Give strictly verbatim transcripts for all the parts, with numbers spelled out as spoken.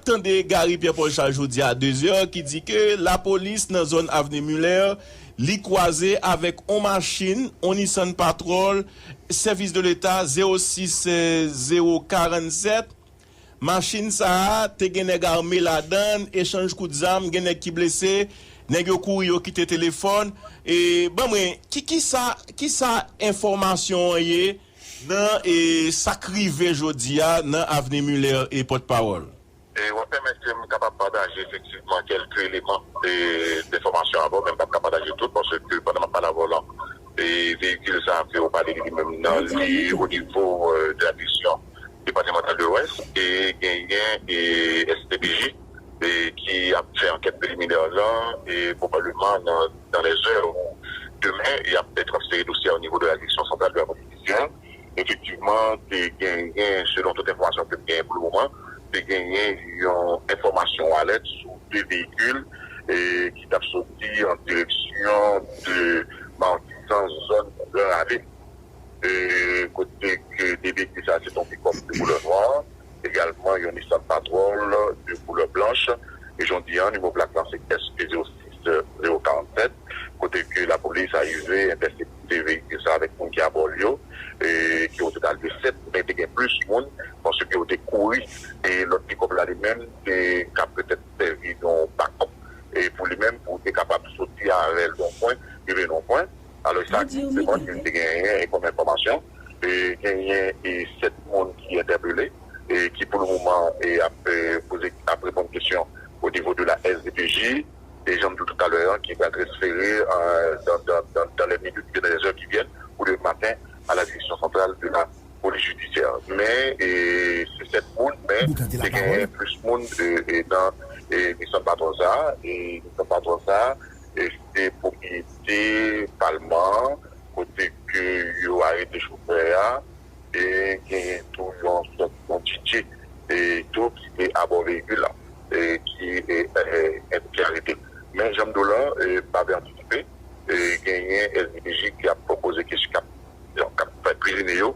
tande Gary Pierre Paul Charles jodi a de zè ki di ke lapolis nan zòn Avni Muller, li kwaze avèk on machin, on Nissan Patrol, Sèvis de Leta zewo sis zewo karannsèt. Machin sa a te gen nèg ame ladan l, echanj kout zam, gen nèg ki blese, nèg yo kouri, yo kite telefòn. E ban mwen, ki, ki sa, ki sa enfòmasyon an ye nan, e, sa k rive jodi a nan Avni Muller e pòtpawòl? E w ap pèmèt ke m kapab pataje efektivman kèlke eleman, e, denfòmasyon avè w, men m p ap ka pataje tout, paske pandan m ap pale avè w la, e, veyikil sa a ke w pale de li menm nan, li o nivo, e, de la division départementale de l'Ouest, e genyen, e, S D P J, e, ki ap fè ankèt preliminè lan, e, pwobableman nan, dans les heures ou demen, y ap transfere dosye a o nivo de la Direction Centrale de la Police Judiciaire. Efektivman, te genyen, selon tout enfòmasyon ke m genyen pou le moman, te genyen yon enfòmasyon alèt sou de veyikil, e, ki t ap soti an direksyon de Matisan, zòn Gran Ravin. E, kote ke de veyikil sa, se yon pikòp de koulè nwa, egalman yon Nissan Patrol de koulè blanch. E jodi a, nivo plak lan se S P zewo sis zewo karannsèt, kote ke lapolis arive entèsepte veyikil sa avèk moun ki abò l yo, e, ki o total de sèt, men te gen plis moun, paske yo te kouri, e lòt pikòp la li menm, te ka petèt sèvi yon bakòp, e pou li menm, pou te kapab soti avè l yon pwen, rive yon pwen. Alò, sa ki te genyen, e kòm enfòmasyon, e genyen, e sèt moun ki entèpele, e ki pou le moman, e ap, e, poze, ap reponn kesyon o nivo de la S D P J, e jan m di w toutalè a, ki pral transfere, e, dans, dans, dans, dans les minutes, dans les heures qui viennent, ou demen maten, à la Direction Centrale de la Police Judiciaire. Men, e, se sèt moun, men te genyen plis moun, e, e, nan, e, Nissan Patrol sa a, e Nissan Patrol sa a, e, se pwopriyete palman an, kote ke yo arete chofè a, e genyen tou yon sòt yon D J, e tou ki te abò veyikil la, e ki, e, e, e, ki arete. Men jan m di w la, e, m pa vle antisipe, e genyen S D P J ki ap poze kesyon, k ap, k ap fè kwizine yo,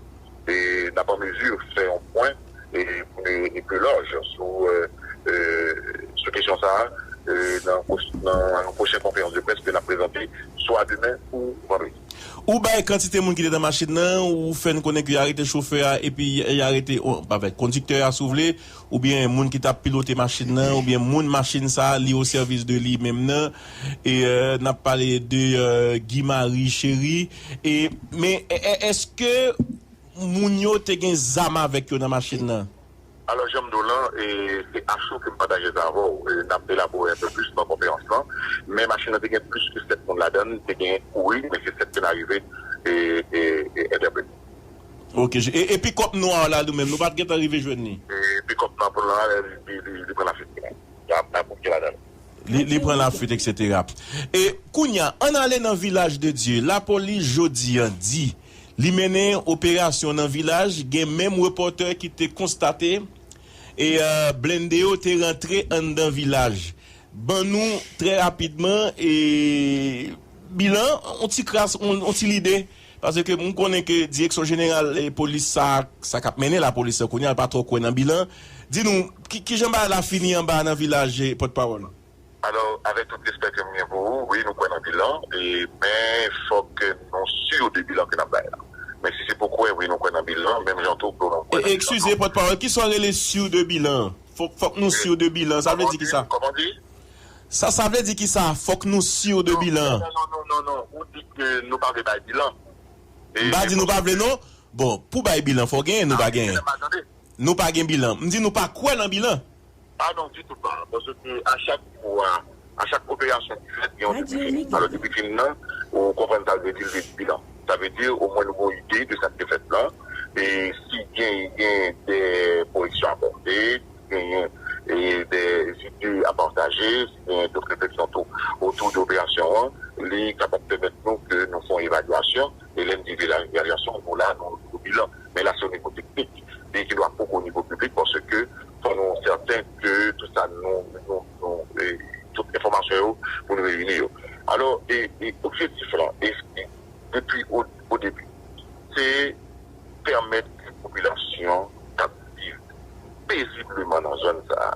e n ap an mezi fè yon pwen, e, e, e pi laj sou, e, e, sou kesyon sa a, e, nan pwos-, nan yon pwochen konferans de près ke n ap prezante swa demen ou vandredi. Ou bay kantite moun ki te nan machin nan, ou fè n konnen ke y arete chofè a, epi y arete, o, pa vre, kondiktè a, si w vle, oubyen moun ki t ap pilote machin nan, oubyen moun machin sa a, li o sèvis de li menm nan. E, e, n ap pale de, e, Guy Marie Chéry. E, men, e, e, èske moun yo te gen zam avèk yo nan machin nan? Alò, jan m di w lan, e, se a cho ke m pataje sa avè w. E, n ap elabore enpe plis nan konferans lan. Men machin nan te gen plis ke sèt moun ladan l. Te gen kouri, men se sèt ke n arive, e, e, e, entèpele. Ok, je, e, e pikòp nwa a la, nou menm, nou pa t gentan rive jwenn li? E, pikòp nwa pou la, li, li, li, li pran lafimen. Y ap, y ap bouke ladan l. Li, li pran lafuit, et cetera. E kounye a, ann ale nan Vilaj de Dye. Lapolis jodi a di li mennen operasyon nan vilaj, gen menm repòtè ki te konstate, e, e, blende yo te rantre anndan vilaj. Ban nou trè rapidman, e, bilan, on ti kras, on, on ti lide. Paske m konnen ke Direksyon Jeneral, e, Polis sa, sa k ap mennen lapolis la kounye a, l pa twò kwè nan bilan. Di nou, ki, kijan bagay la fini anba nan vilaj, e, pòtpawòl? Alò, avèk tout respè ke m gen pou ou, wi, nou kwè nan bilan, e, men fòk nou si de bilan ke n ap bay la. Men si se pou kwè, wi, nou kwè nan bilan, menm jan tou pou nou kwè nan bilan. E, eskize, pòtpawòl, kisa w rele si de bilan? Fòk, fòk nou si de bilan, sa vle di kisa? Kòman di? Sa, sa vle di kisa? Fòk nou si de bilan. Non, non, non, non, non, non. Ou di ke nou pa vle bay bilan. E, m pa di nou pa vle, non. Bon, pou bay bilan, fò genyen, nou pa genyen. Nou pa gen bilan. M di nou pa kwè nan bilan. Ah non, ditou pa. Paske a chak fwa, a chak operasyon ki fèt, gen yon debriefing. Alò, debriefing nan, ou konprann sa vle di, l vle di bilan. Sa vle di, omwen nou gen yon ide de sa k te fèt la. E si gen, gen de koreksyon apòte, genyen, e, de ide a pataje, si genyen dòt refleksyon tou otou de operasyon an, li kapab pèmèt nou ke nou fè yon evalyasyon, e lè n di evalyasyon, nou la, nou, nou bilan. Men la, se o nivo teknik, li ki dwa poko o nivo piblik, paske fò nou sèten ke tout sa nou, nou, nou, e, tout enfòmasyon yo pou nou reyini yo. Alò, e, e objektif lan, e, e, depi o, o debi, se pèmèt ke popilasyon k ap viv pezibleman nan zòn sa a,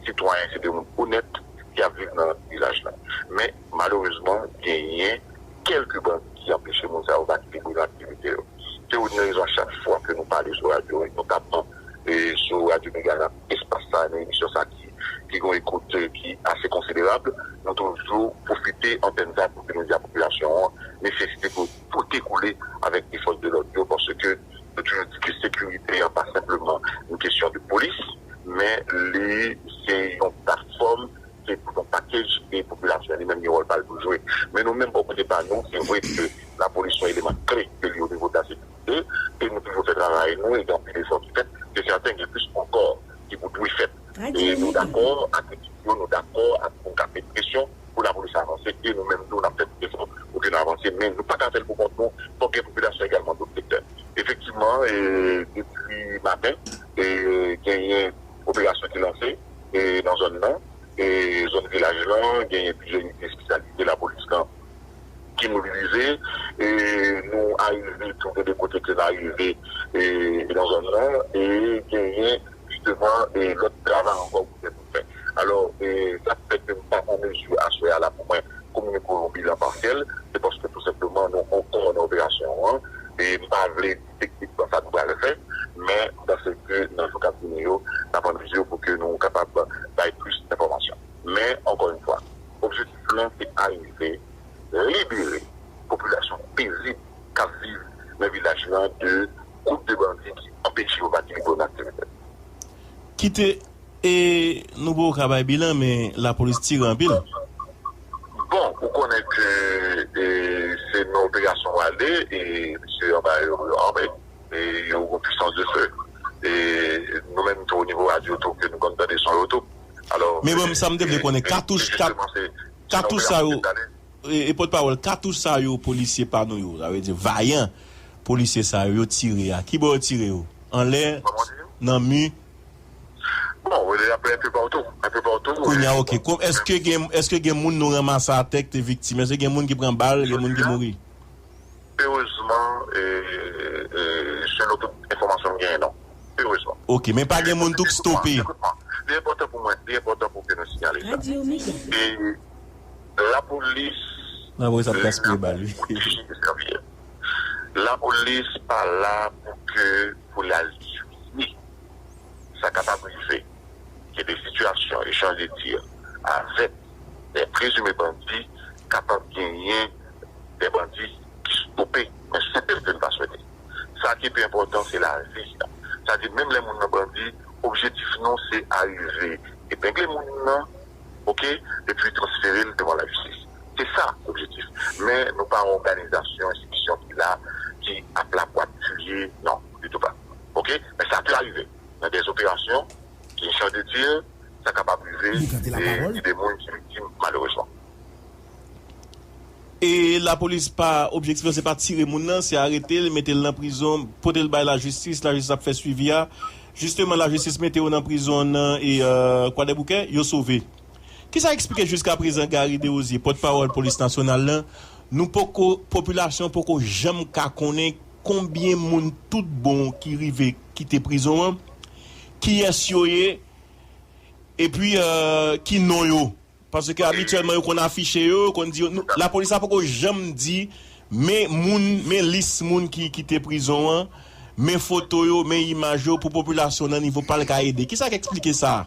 sitwayen, se de moun onèt ki ap viv nan vilaj la. Men, malerezman, genyen kèlke bandi ki anpeche moun sa yo va libre nan aktivite yo. Se yon rezon a chak fwa ke nou pale sou radyo, notaman e sou Radyo Mega nan espas sa, nan emisyon sa ki, ki gen yon ekout, e, ki ase konsiderab, nou toujou pwofite antèn sa pou ke nou di a popilasyon an nesesite pou pote kole avèk lefòs de lòd yo, paske nou toujou di ke sekirite an pa senpleman yon kesyon de polis, men li se yon platfòm, se tout yon package, e popilasyon li menm gen wòl pa l pou jwe. Men nou menm, bò kote pa nou, se vre ke lapolis se yon eleman kle ke li o nivo de la sekirite, e nou toujou fè travay nou, e gen anpil efò ki fèt, se sèten gen plis ankò ki pou dwe fèt. E nou dakò ak kritik yo, nou dakò ak pou n ka met presyon pou lapolis avanse, e nou menm tou, n ap fè tout efò pou ke n avanse, men nou pa ka fè l pou kont nou, fòk gen popilasyon egalman dòt sektè. Efektivman, e, depi maten, e, genyen operasyon ki lanse, e, nan zòn nan, e, zòn vilaj lan, genyen plizyè inite espesyalize lapolis lan ki mobilize, e, nou arive tou gen de kote ke n arive, e, nan zòn nan, e genyen jisteman, e, lòt travay ankò pou fè, pou fè. Alò, e, sa fè ke m pa an mezi aswè a la pou mwen kominike yon bilan pasyèl, se paske tou senpleman nou ankò nan operasyon an, e m pa vle di teknikman sa nou pral fè, men m panse ke nan jou k ap vini yo, n ap an mezi pou ke nou kapab bay plis enfòmasyon. Men, ankò yon fwa, objektif lan se arive libere popilasyon pezib k ap viv nan vilaj lan de gwoup de bandi ki anpeche yo pa ki libre nan aktivite. Kite, e, nou poko ka bay bilan, men lapolis tire anpil. Bon, ou konnen ke, e, se nan operasyon w ale, e misye anba yo, yo anpe, e yo gon pwisans de fe. E nou menm tou, o nivo radyo tou, ke nou konn tande son yo tou. Alò, men bon, sa m te vle konnen, e, katouch, e kat-, jisteman, se, se nan katouch sa operasyon yo, ke n ale. E, e pòtpawòl, katouch sa yo, polisye pa nou yo, sa vle di vayan polisye sa yo, yo tire a, ki bò yo tire yo? Anlè, nan mi? Bon, w ap enpe patou, enpe patou. Kounye a, e, ok. Èske gen, èske gen moun nou ranmase atè ki te viktim? Èske gen moun ki pran bal, gen moun ki mouri? Erezman, e, e, selon tout enfòmasyon m genyen, non. Erezman. Ok, men pa gen moun tou ki stope. Ekout mwen, li enpòtan pou mwen, li enpòtan pou ke nou siyale sa. E lapolis, lapolis ap gaspiye bal, wi. Lapolis pa la pou ke, pou l al jije. Sa kapab rive ke de sitiyasyon echanj de tir avèk de prezime bandi kapab genyen de bandi ki stope, men se tel ke n pa swete. Sa ki pi enpòtan, se lavi a. Sa di, menm lè moun nan bandi, objektif nou, se arive epengle moun nan, ok, epi transfere l devan lajistis. Se sa objektif. Men nou pa yon òganizasyon, enstitisyon ki la, ki ap la pou ap tiye, non, ditou pa. Ok? Men sa te arive nan de operasyon, ki echanj de tir, sa kapab rive, e gen de moun ki viktim, malerezman. E lapolis pa, objektif lan se pa tire moun nan, se arete l, mete l nan prizon, pote l bay lajistis, lajistis ap fè swivi a. Jisteman, lajistis mete yo nan prizon nan e, e, Kwadèboukè, yo sove. Kisa eksplike jiskaprezan Garry Desrosiers, pòtpawòl polis nasyonal lan, nou poko, popilasyon poko janm ka konnen konbyen moun tout bon ki rive kite prizon an, kiyès yo ye, epi, e, ki non yo. Paske abityèlman, yo konn afiche yo, yo konn di yo, nou, lapolis la poko janm di, men moun, men lis moun ki kite prizon an, men foto yo, men imaj yo, pou popilasyon nan nivo pa l ka ede. Kisa k eksplike sa?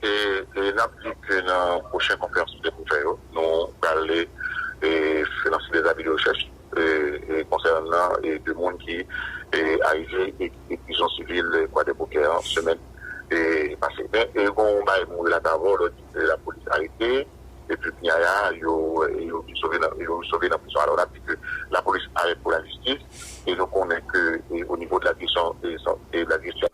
E, e n ap di ke nan pwochen konferans nou te pou fè yo, nou prale, e, lanse de zavi de rechèch, e, e, konsènan, e, de moun ki, e, arive e kite prizon sivil, e, Kwadèboukè an semèn, e, pase. Men, e, gon bagay m relate avè w, lè w di ke lapolis arete, epi kounye a, yo, e, yo sove nan, yo sove nan prizon. Alò, n ap di ke lapolis arete pou lajistis, e nou konnen ke, e, o nivo de la kesyon, e, sa, e, la kesyon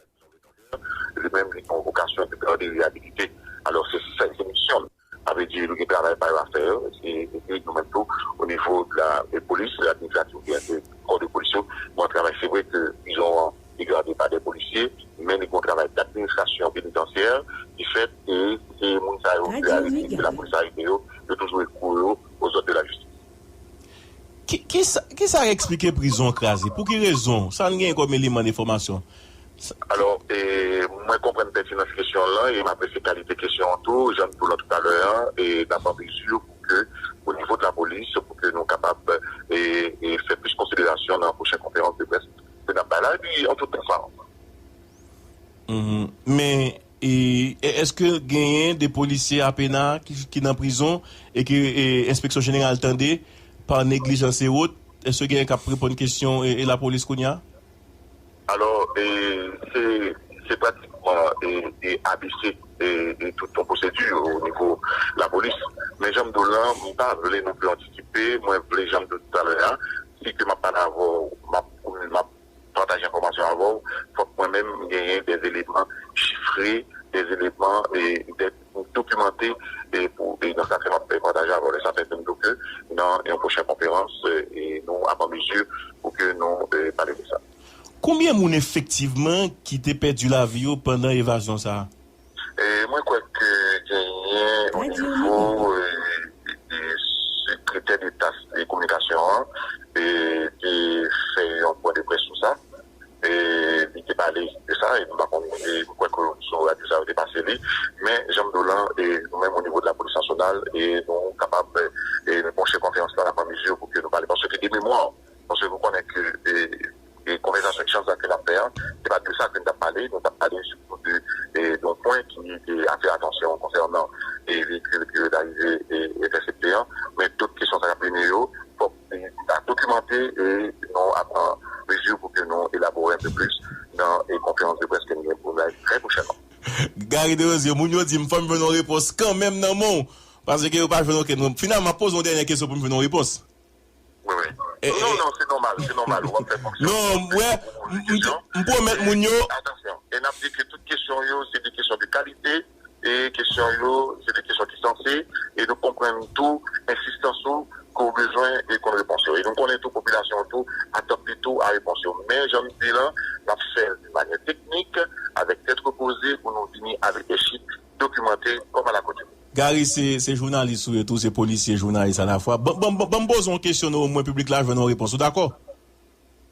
li menm, li gen yon vokasyon de gade reyabilite. Alò, se sa, se misyon l. Sa vle di, nou gen travay pa yo a fè, e, epi nou menm tou, o nivo de la, e, polis, ladministratif oubyen de kò de polis yo, nou an travay. Se vre ke prizon an, li gade pa de polisye, men li gen yon travay d'administration pénitentiaire ki fèt, e se moun sa yo ki arete, ke lapolis arete yo, yo toujou ekri yo aux ordres de la justice. Ki, ki sa, ki sa eksplike prizon an kraze? Pou ki rezon? Sa n gen kòm eleman de enfòmasyon? Alò, e, Mwen konprann pètinans kesyon w lan e m apresye kalite kesyon an tou, jan m di w lan toutalè an, e n ap an mezi pou ke, o nivo de lapolis, pou ke nou kapab e, e fè plis konsiderasyon nan pwochen konferans de près ke n ap bay la, epi an tout transparans. Mhm. Men, e, e- èske genyen de polisye A P N A ki, ki nan prizon e ke e, enspeksyon jeneral tande pa neglijans e wot? Èske genyen k ap reponn kesyon e, e lapolis kounye a? Alò, e, se, se pratikman e, e A B C e, e tout yon pwosedi o nivo lapolis. Men jan m di w lan, m pa vle non pli antisipe, mwen vle, jan m di w talè a, si ke m ap pale avè w, m ap, m ap pataje enfòmasyon avè w, fòk mwen menm m genyen de eleman chifre, de eleman e, de, dokimante e pou e nan sa ke m ap pataje avè w. E sa fè ke m di w ke nan yon pwochen konferans e, nou ap an mezi pou ke nou e, pale de sa. Konbyen moun efektivman ki te pèdi lavi yo pandan evazyon sa a? E mwen kwè ke genyen o nivo e, e, e sekretè deta e kominikasyon an e, te fè yon pwen de près sou sa. E li te pale de sa, e m pa konn, e m kwè ke sou radyo sa yo te pase li. Men, jan m di w lan, e nou menm o nivo de lapolis nasyonal, e nou kapab e, pwochen konferans la, n ap an mezi pou ke nou pale. Paske de memwa, paske nou konnen ke e, e konvèsasyon, echanj la ke n ap fè an, se pa de sa ke n t ap pale, nou t ap pale sitou de e, yon pwen ki te atire atansyon konsènan e veyikil ke yo te arive e, entèsepte an. Men tout kesyon sa k ap vini yo, fòk e, ta dokimante e nou ap pran mezi pou ke nou elabore enpe plis nan e, konferans de près ke n gen pou bay trè pwochènman. Gary Desrosiers, moun yo di m fò m jwenn yon repons kanmenm nan men w, paske yo pa jwenn okenn. Finalman, m ap poze yon dènye kesyon pou m jwenn yon repons. Wi, wi. Non, non, se nòmal, se nòmal. Ou ap fè fonksyon. Non, m wè, m, m, m pwomèt moun yo. Atansyon, e n ap di ke tout kesyon yo, se de kesyon de kalite, e kesyon yo, se de kesyon ki sanse, e nou konprann tou ensistans ou ke w bezwen e konn repons yo. E nou konnen tou popilasyon an tou atann li tou a repons yo. Men, jan m di lan, n ap fè l de manyè teknik, avèk tèt repoze, pou nou vini avèk de chif dokimante, kòm alakoutim. Gary, se, se jounalis ou ye tou, se polisye, jounalis alafwa. Ban, ban, ban, ban m poze yon kesyon, nou, omwen piblik la jwenn yon repons. Ou dakò?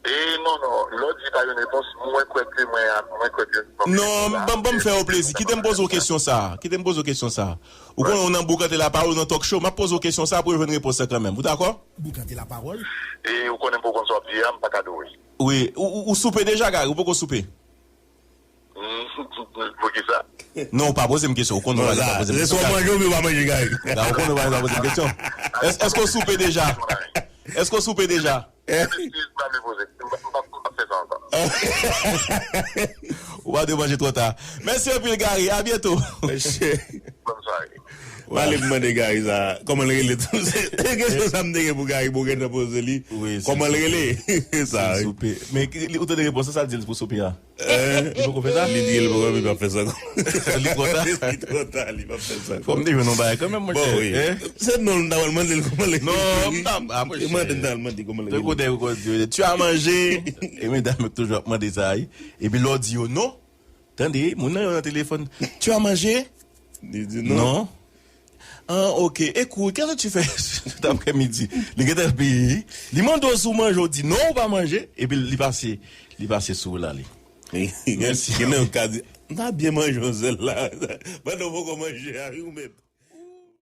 E non, non, lè w di pa jwenn repons, mwen kwè ke mwen, mwen kwè ke. Non, ban, ban m fè w plezi. Kite m poze w kesyon sa a. Kite m poze w kesyon sa a. Ou konnen w nan Boukante Lapawòl, w nan talk show, m ap poze w kesyon sa a pou w jwenn repons la kanmenm. Ou dakò? Boukante Lapawòl. E ou konnen m poko konn sa w ap di a, m pa ka di w wi. Wi, ou, ou, ou soupe deja, Gary? Ou poko soupe? Poukisa? Non, ou pa poze m kesyon. Ou konnen w pa poze m kesyon. Se swa w manje oubyen w pa manje, Gary. Ou konnen w pa poze m kesyon. Èske w soupe deja? Èske w soupe deja? Eskiz, m pa vle poze. M pa, m pa, m pa fè sa ankò. Ou pa dwe manje twò ta. Mèsi anpil, Gary. A byento. Bòn sware. Pale pou mande Gary sa. Kòman l rele tou? Se kesyon sa m te gen pou Gary pou gentan poze li. Kòman l rele? Se sa. Soupe. Men ou tande repons sa, sa l di l pou soupe a? Li poko fè sa? Li di l poko, li p ap fè sa ankò. Li twò ta. Li twò ta, li p ap fè sa ankò. Fò m te jwenn yon bagay kanmenm, monchè. Bon, wi. Se non, m ta pral mande l kòman l rele. Non, m ta, ah, monchè. Mande, m ta pral mande kòman l rele. Tu as mangé? E medam yo toujou ap mande sa, wi. Epi lè w di yo non, tande, moun nan yo nan telefòn. Tu as mangé? Li di non. Non. Ah, ok. Écoute, qu'est-ce que tu fais cet après-midi? Li gentan ap peye. Li mande w si w manje, w di non, ou pa manje. Epi li pase, li pase sou ou la, li. Gen, gen nan yo ka di, m ta byen manje yon sèl la. Pandan w poko manje a, wi, ou menm.